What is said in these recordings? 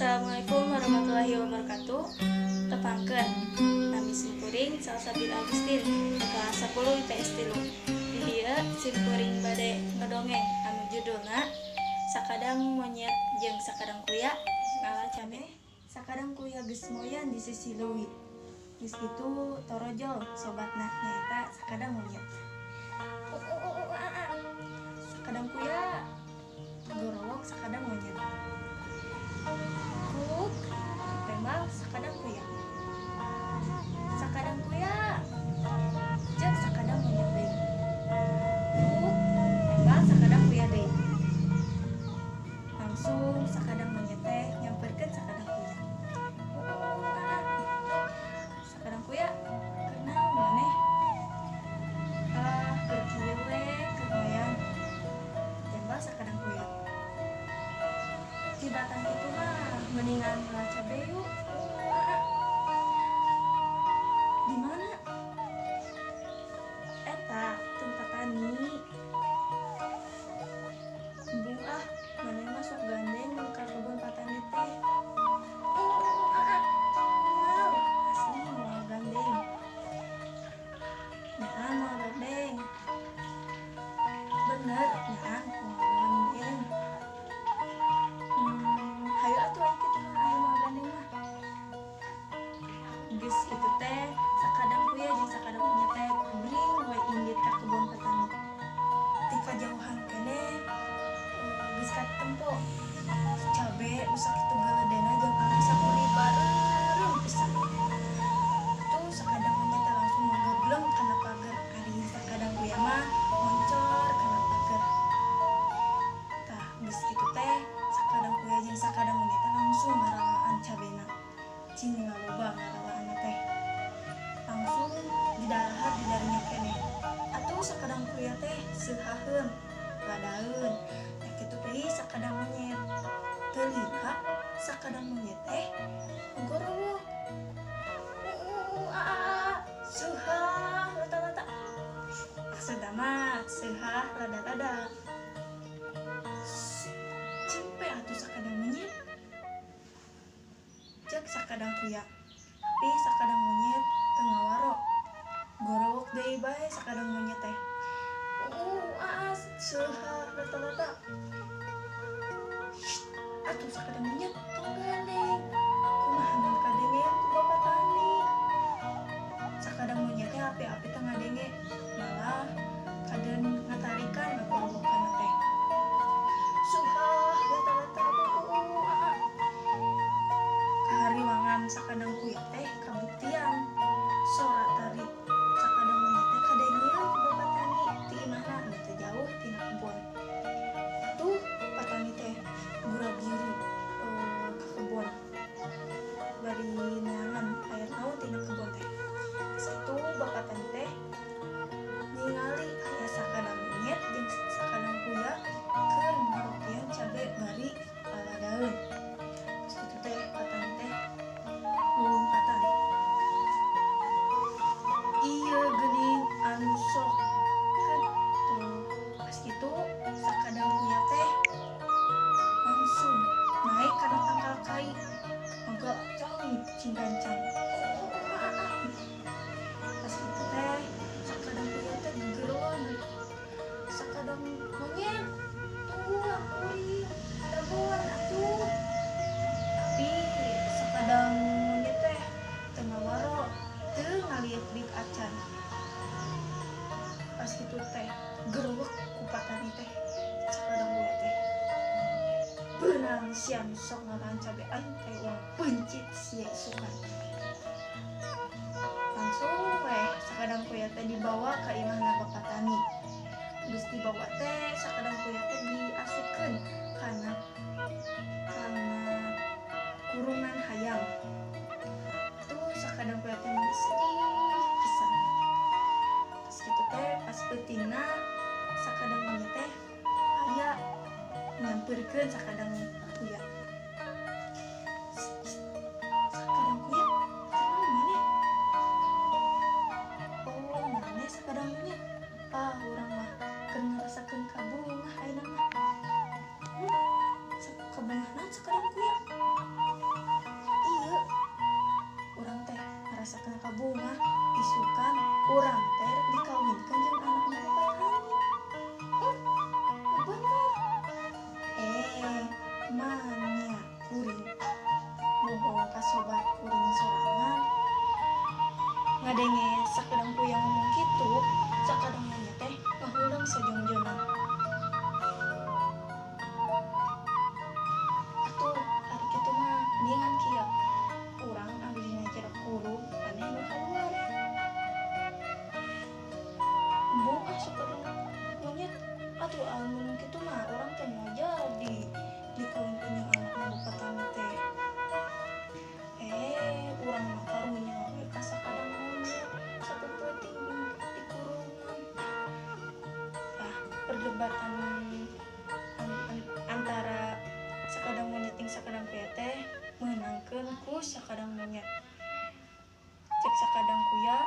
Assalamualaikum warahmatullahi wabarakatuh. Tepangkeun, nami simkuring Salsabil Agustin, kelas 10 IPS 3. Di dieu simkuring bade ngedongeng anu judulna Sakadang Monyet jeung Sakadang Kuya Ngala Cabe. Sakadang kuya geus moyan di sisi leuwi. Geus kitu torojol sobatna, nyaeta sakadang monyet. Uh, uh, uh, uh, ah, ah. Sakadang kuya gorowok sakadang monyet. Kuk tembal sakadang kuya. Sakadang kuya jeung sakadang monyet deui. Kuk tembal sakadang kuya deui. Langsung sakadang monyet teh nyamperkeun sakadang kuya. Uh, ah, ah. Sakadang kuya, kunaon maneh? Ah, keur kieu we, keur moyan. Tembal sakadang kuya. Tibatan kitu mah mendingan ngala cabe yuk. Ah, ah. Di mana? Eta tempat tani. Embung ah, maneh mah sok gandeng mun ka kebon patani teh. Ah, ah. Moal, asli moal gandeng. Nyaah moal gandeng. Bener, nyaah moal gandeng. Hayu atuh aya kitu mah, aya moal gandeng mah. Geus kitu teh sakadang kuya jeung sakadang monyet teh bring we indit ka kebon petani. Ti kajauhan keneh geus katempo cabe nu sakitu geledena jeung anu sakuli bareureum pisan. Tuh sakadang monyet teh langsung ngegebleng kana pager, ari sakadang kuya mah moncor kana pager. Tah, geus kitu teh sakadang kuya jeung sakadang monyet teh langsung ngaralaan cabena. Cing ngaloba ngaralaan teh. Langsung didahar di darinya keneh. Atuh sakadang kuya teh seuhaheun ladaeun. Tah kitu deui sakadang monyet. Teu lila sakadang monyet teh ngagorowok. Uh, ah, ah, seuhah lata-lata. Maksudna mah seuhah lada-lada. Cempe atuh sakadang monyet. Cek sakadang kuya. Tapi sakadang monyet teu ngawaro. Gorowok deui bae sakadang monyet teh. Ah, seuhah lata-lata. Atuh sakadang monyet tong gandeng. Kumaha mun kadengean ku bapak tani? Sakadang monyet teh api-api teu ngadenge, malah kadeun ngatarikan ngagorowokanna teh. Seuhah lata-lata, ah, ah. Kahariwangan sakadang kuya teh kabuktian. Sora tari sakadang monyet teh kadengean ku bapak tani ti imahna anu teu jauh tina kebon. Tuh patani teh gura-giri ka kebon. Bari neangan aya naon tina kebon teh. Geus kitu bapak tani teh ningali aya sakadang monyet jeung sakadang kuya keur ngarokian cabe bari laladaeun. Geus kitu teh patani teh lulumpatan. Ieu geuning anu sok tuh. Pas kitu sakadang kuya teh langsung naik kana tangkal kai. Ngagacang cing gancang. Ah, ah. Pas kitu teh sakadang kuya teh gegeroan. Sakadang monyet, tungguan kuring, dagoan atuh. Tapi sakadang monyet teh teu ngawaro, teu ngaliuk-liuk acan. Pas kitu teh gerewek ku patani teh sakadang kuya teh. Beunang sia nu sok ngalaan cabe aing teh, uang pencit sia isukan. Langsung weh sakadang kuya teh dibawa ka imahna bapak tani. Geus dibawa teh sakadang kuya teh diasupkeun kana kurungan hayam. Tuh sakadang kuya teh meni sedih pisan. Pas kitu teh pas peutingna sakadang monyet teh aya nyamperkeun sakadang kuya. Sakadang kuya, kunaon maneh? Oh, maneh sakadang monyet. Ah, urang mah keur ngarasakeun kabungah ayeuna mah. Kabungah naon, sakadang kuya? Urang teh rek dikawinkeun jeung anakna Bapak Tani. Bener. Manya kuring bohong ka sobat kuring sorangan. Ngadenge sakadang kuya ngomong kitu, sakadang monyet teh ngahuleng sajongjonan. Atuh ari kitu mah ningan kieu. Urang anu dina jero kurung, maneh nu kaluar. Embung ah sakadang monyet, atuh amun kitu mah urang teh moal jadi dikawinkeun jeung anakna Bapak Tani teh. Urang mah karunya we ka sakadang monyet sapeuting di kurungan. Tah, perdebatan antara sakadang monyet jeung sakadang kuya teh meunangkeun ku sakadang monyet. Cek sakadang kuya,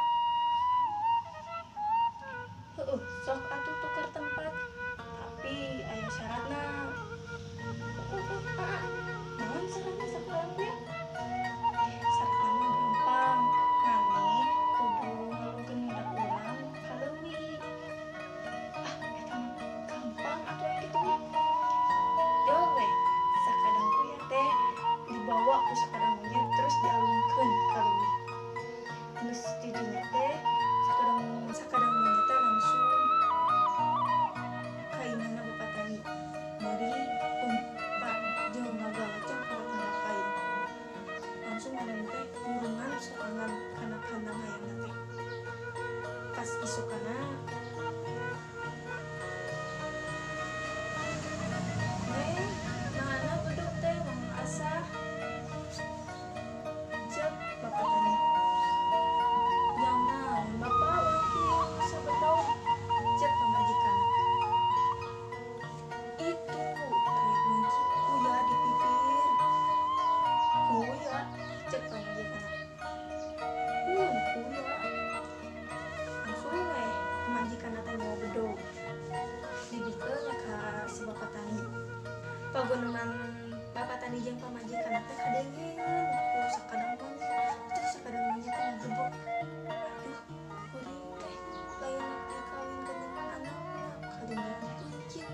heueuh, sok atuh tuker tempat, tapi aya syaratna. Naon syaratna sakadang kuya? Syaratna mah gampang, maneh kudu ngalungkeun budak urang ka leuwi. Ah, eta mah gampang atuh aya kitu mah. Jol we, sakadang kuya teh dibawa ku sakadang monyet terus dialungkeun ka leuwi. Geus didinya teh sakadang monyet teh langsung ka imahna Bapak Tani. Meuri tumpak jeung ngagalacang kana tangga kai. Langsung manehna teh ngurungan sorangan kana kandang hayamna teh. Pas isukana, "Neng, naana bedog teh mangga asah?" Ceuk Bapak Tani. "Jang naon Bapak urang kieu ngasah bedog?" Ceuk pamajikanna. "Itu rek mencit kuya di pipir." "Kuya?" Ceuk pamajikanna. "Mun kuya." Langsung we pamajikanna teh mawa bedog. Dibikeun we ka si Bapak Tani. Paguneman Bapak Tani jeung pamajikanna teh kadengeun ku sakadang monyet. Terus sakadang monyet teh ngagebok. "Aduh, kuring teh lain rek dikawinkeun jeung anakna, kadinya peuncit.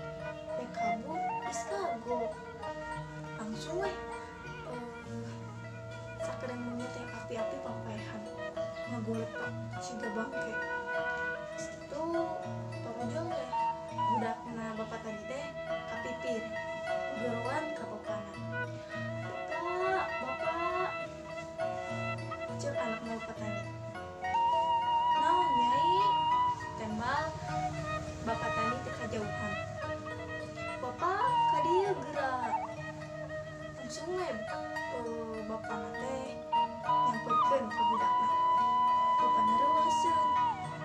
Rek kabur geus kagok." Langsung we sakadang monyet teh api-api papaehan ngagolepak siga bangke. Geus kitu torojol we budakna Bapak Tani teh kapipir. Geroan ka bapana. "Bapak, bapak," ceuk anakna Bapak Tani. "Naon nyai?" Tembal Bapak Tani teh kajauhan. "Bapak ka dieu geura." Langsung we bapana teh nyamperkeun ka budakna. Bapana reuaseun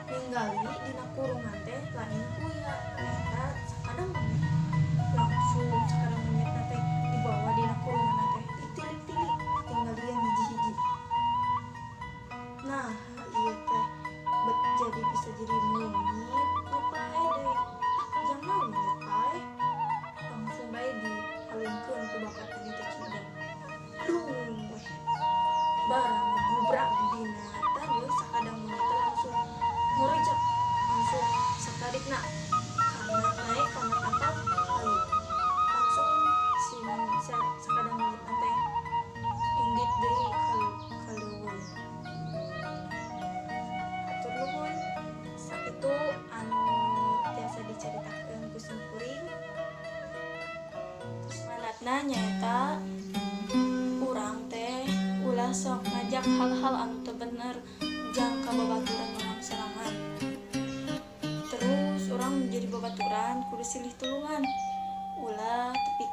ninggali dina kurungan teh lain kuya, eta sakadang monyet. Langsung sakadang monyetna teh dibawa dina kurunganna teh ditilik-tilik tinggalian hiji-hiji. Nah, ieu teh bet jadi bisa jadi monyet nu paeh deui. Ah, jang naon monyet paeh? Langsung bae dihalungkeun ku Bapak Tani teh cideng. Dung weh. Barang ngegubrak dina taneuh sakadang monyet teh langsung ngurejek, langsung satarikna kana naek kana tangkal kayu. Langsung si sakadang monyet teh indit deui ka leuweung. Hatur nuhun, sakitu anu tiasa dicaritakeun ku simkuring. Manatna nyaeta urang teh ulah sok ngajak hal-hal anu teu bener jang ka babaturan urang sorangan. Terus urang jadi babaturan kudu silih tulungan. Ulah tepi